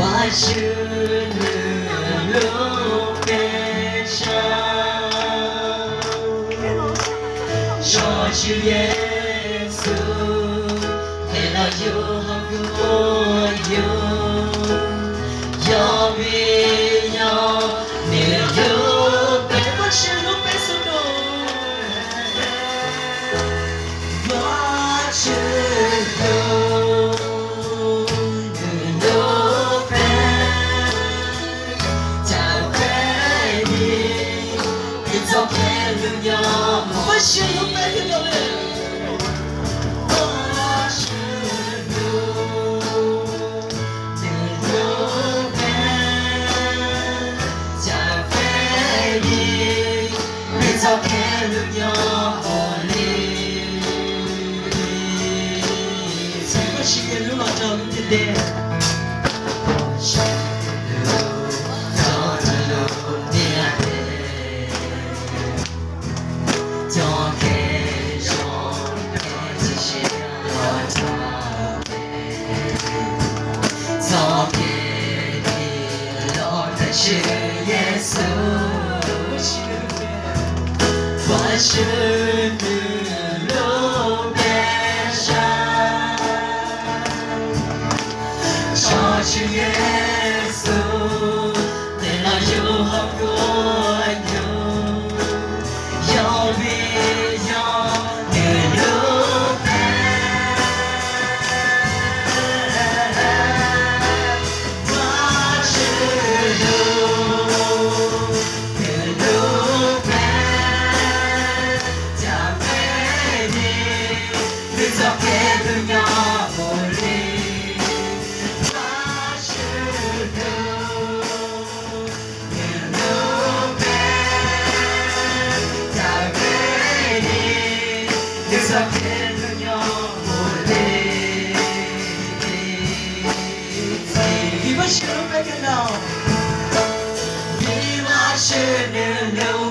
Vajtswv nws lub npe sau, tso Tswv Yexus, tes los yug hauv kuv yug, yog vim yog nws lub npe, Vajtswv lub npe xwb los. Vajtswv lub, nws lub npe, cas peb li, nws txoj kev hlub nyob. Vajtswv lub npe twg los li. Vajtswv lub, nws lub npe, cas peb li, nws txoj kev hlub nyob ua li. Txhais Vajtswv lub los rau lub ntiaj teb. Txoj kev zoo, txoj kev dim los ntawm Tswv Yexus. Vajtswv nws lub npe sau, tso Tswv Yexus, tes los yug hauv kuv yug, yog vim yog nws lub npe, Vajtswv lub, nws lub npe, cas peb li, nws txoj kev hlub nyob ua li. Vajtswv lub, nws lub npe, cas peb li, nws txoj kev hlub nyob ua li. Vim Vajtswv lub npe kawg nkaus, vim Vajtswv nws lub